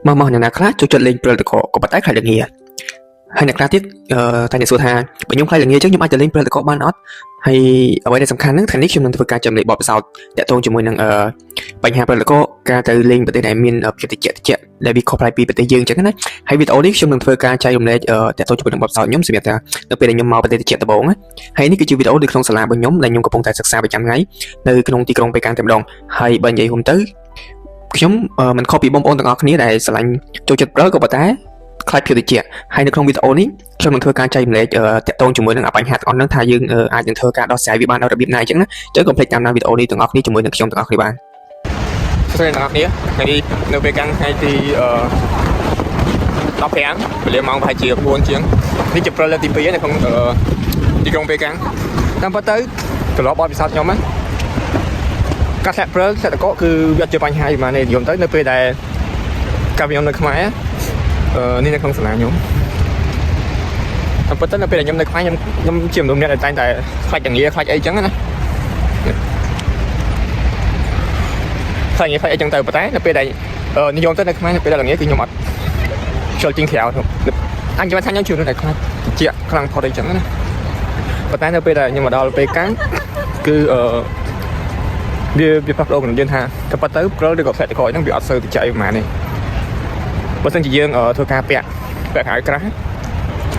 មកមកអ្នកណាខ្លះចូលចិត្តលេងព្រិលទឹកកកក៏ប៉ុន្តែខ្លាចល្ងាហើយអ្នកខ្លះទៀតអឺតែអ្នកសួរថាបើខ្ញុំខ្លាចល្ងាអញ្ចឹងខ្ញុំអាចទៅលេងព្រិលទឹកកកបានអត់ហើយអ្វីដែលសំខាន់ហ្នឹងថ្ងៃនេះខ្ញុំនឹងធ្វើការចែករំលែកបទពិសោធន៍តាក់ទងជាមួយនឹងបញ្ហាព្រិលទឹកកកការទៅលេងប្រទេសដែលមានភាពត្រជាក់ត្រជាក់ដែលវាខុសប្លែកពីប្រទេសយើងអញ្ចឹងណាហើយវីដេអូនេះខ្ញុំនឹងធ្វើការចែករំលែកតាក់ទងជាមួយនឹងបទពិសោធន៍ខ្ញុំសម្រាប់ថានៅពេលដែលខ្ញុំមកប្រទេសត្រជាក់ដំបូងណាហើយនេះគឺជាវីដេអូនៅក្នុងសាលារបស់ខ្ញុំដែលខ្ញុំកំពុងតែសិក្សាប្រចាំថ្ងៃនៅក្នុងទីក្រុងប៉េកាំងតែម្ដងហើយបើនិយាយរួមទៅខ្ញុំមិនខុសពីបងប្អូនទាំងអស់គ្នាដែលស្រឡាញ់ចូលចិត្តព្រិលក៏ប៉ុន្តែខ្លាចភាពត្រជាក់ហើយនៅក្នុងវីដេអូនេះខ្ញុំនឹងធ្វើការចែករំលែកតាក់ទងជាមួយនឹងបញ្ហាទាំងអស់ហ្នឹងថាយើងអាចនឹងធ្វើការដោះស្រាយវាបានដោយរបៀបណាអញ្ចឹងណាអញ្ចឹងកុំភ្លេចតាមដានវីដេអូនេះទាំងអស់គ្នាជាមួយនឹងខ្ញុំទាំងអស់គ្នាបាន សួស្តីអ្នកទាំងអស់គ្នាថ្ងៃនេះនៅពេលកាំងថ្ងៃទីអឺ15វេលាម៉ោងប្រហែលជា4ជាងនេះជាព្រិលលើកទី2ហើយនៅក្នុងទីក្រុងពេលកាំងតាមពិតទៅត្រឡប់បទពិសោធន៍ខ្ញុំណាការធ្លាក់ព្រិលធ្លាក់តកកគឺវាអត់ជាបញ្ហាយូរទេនិយមទៅនៅពេលដែលកាលខ្ញុំនៅខ្មែរនេះនៅក្នុងសាលាខ្ញុំតាមពិតទៅនៅពេលដែលខ្ញុំនៅខ្មែរខ្ញុំជាមនុស្សម្នាក់ដែលតែងតែខ្លាចចងាខ្លាចអីចឹងណាខ្លាចងាខ្លាចអីចឹងទៅប៉ុន្តែនៅពេលដែលនិយមទៅនៅខ្មែរនៅពេលដែលល្ងាគឺខ្ញុំអត់ ចូលជាងក្រៅអញចាំថាខ្ញុំជួនតែខ្លាចជាខ្លាំងផុតអីចឹងណាប៉ុន្តែនៅពេលដែលខ្ញុំមកដល់ពេលកាំងគឺអឺវាវាផ្លាស់ប្ដូរក្នុងយើងថាក៏ប៉ុន្តែព្រិលឬក៏ផ្លែតកហ្នឹងវាអត់សូវតិចអីប្រហែលនេះបើសិនជាយើងធ្វើការពាក់ពាក់ខោក្រាស់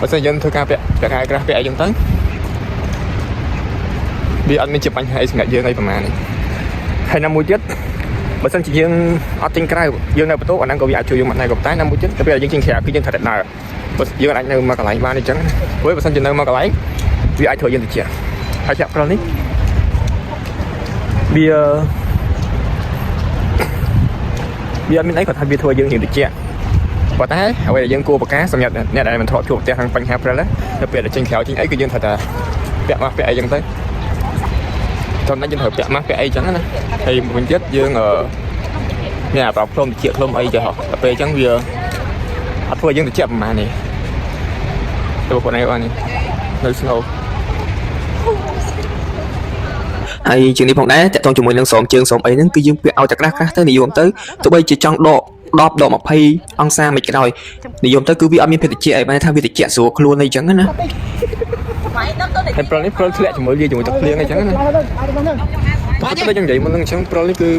បើសិនយើងធ្វើការពាក់ពាក់ខោក្រាស់ពាក់អីចឹងទៅវាអត់មានជាបញ្ហាអីសម្រាប់យើងអីប្រហែលនេះហើយណាមួយទៀតបើសិនជាយើងអត់ចេញក្រៅយើងនៅបន្ទប់អាហ្នឹងក៏វាអាចជួយយើងមិនដែរក៏ប៉ុន្តែណាមួយទៀតទៅពេលយើងចេញក្រៅគឺយើងត្រូវតែដើរបើយើងអាចនៅមួយកន្លែងបានអញ្ចឹងណាព្រោះបើសិនជានៅមួយកន្លែងវាអាចធ្វើយើងតិចហើយចាក់ព្រិលនេះវាវាអត់មានអីគាត់ថាវាធ្វើយើងរៀងតិចប៉ុន្តែអ្វីដែលយើងគួរប្រកាសសម្រាប់អ្នកដែលមិនធ្លាប់ជួបប្រទះខាងបញ្ហាព្រិលទៅពេលដែលចេញក្រៅចេញអីគឺយើងត្រូវតែពាក់ម៉ាស់ពាក់អីចឹងទៅចំណុចយើងត្រូវពាក់ម៉ាស់ពាក់អីចឹងណាហើយមួយទៀតយើងអឺ មានអាប្រអប់ឃ្លុំតិចឃ្លុំអីចេះហ៎ដល់ពេលអញ្ចឹងវាអត់ធ្វើឲ្យយើងតិចប្រហែលនេះទៅបងប្អូនឯងបាននេះនៅ snow ហើយជាងនេះផងដែរតាក់ទងជាមួយនឹងស្រោមជើងស្រោមអីហ្នឹងគឺយើងពាក់ឲ្យតែក្រាស់ក្រាស់ទៅនិយមទៅទោះបីជាចង់ដក10ដក20អង្សាមិនក៏ដោយនិយមទៅគឺវាអត់មានភាពត្រជាក់អីបានថាវាត្រជាក់ស្រួលខ្លួនអីចឹងណា ហើយព្រិលនេះព្រិលធ្លាក់ជាមួយលាជាមួយទឹកភ្លៀងអីចឹងណាតែទៅយើងនិយាយមុននឹងអញ្ចឹងព្រិលនេះគឺ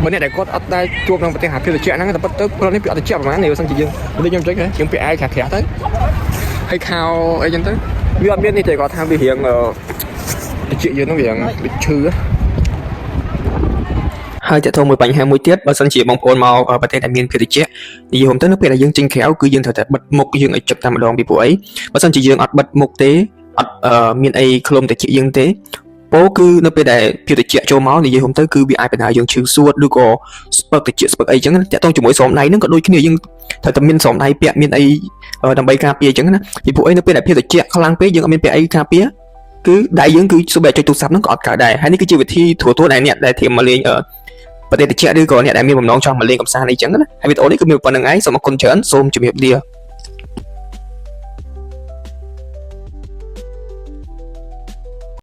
បើអ្នកដែលគាត់អត់ដែលជួបក្នុងប្រទេសអាភាពត្រជាក់ហ្នឹងតែពិតទៅព្រិលនេះវាអត់ត្រជាក់ប្រហែលនេះបើសិនជាយើងដូចខ្ញុំអញ្ចឹងយើងពាក់អាវក្រាស់ក្រាស់ទៅហើយខោអីចឹងទៅវាអត់មាននេះទេគាត់ថាវារៀងត្រជាក់យើងហ្នឹងវារៀងដូចឈឺ ហើយតើតើមួយបញ្ហាមួយទៀតបើសិនជាបងប្អូនមកប្រទេសដែលមានភាពត្រជាក់និយាយរួមទៅនៅពេលដែលយើងចេញក្រៅគឺយើងត្រូវតែបិទមុខយើងឲ្យជិតតែម្ដងពីព្រោះអីបើសិនជាយើងអត់បិទមុខទេអត់មានអីឃ្លុំត្រជាក់យើងទេពោលគឺនៅពេលដែលភាពត្រជាក់ចូលមកនិយាយរួមទៅគឺវាអាចបណ្ដាលយើងឈឺសួតឬក៏ស្ពឹកត្រជាក់ស្ពឹកអីចឹងណាតាក់ទងជាមួយស្រោមដៃហ្នឹងក៏ដូចគ្នាយើងត្រូវតែមានស្រោមដៃពាក់មានអីដើម្បីការពារចឹងណាពីព្រោះអីនៅពេលដែលភាពត្រជាក់ខ្លាំងពេកយើងអត់មានពាក់អីការពារគឺដៃយើងគឺសូម្បីចុចទូរស័ព្ទហ្នឹងក៏អត់កើតដែរហើយនេះគឺជាវិធីត្រួតៗដែលអ្នកដែលត្រៀមមកលេងប្រទេសត្រជាក់ឬក៏អ្នកដែលមានបំណងចង់មកលេងកម្សាន្តអីចឹងណាហើយវីដេអូនេះគឺមានប៉ុណ្្នឹងឯងសូមអរគុណច្រើនសូមជម្រាបលា។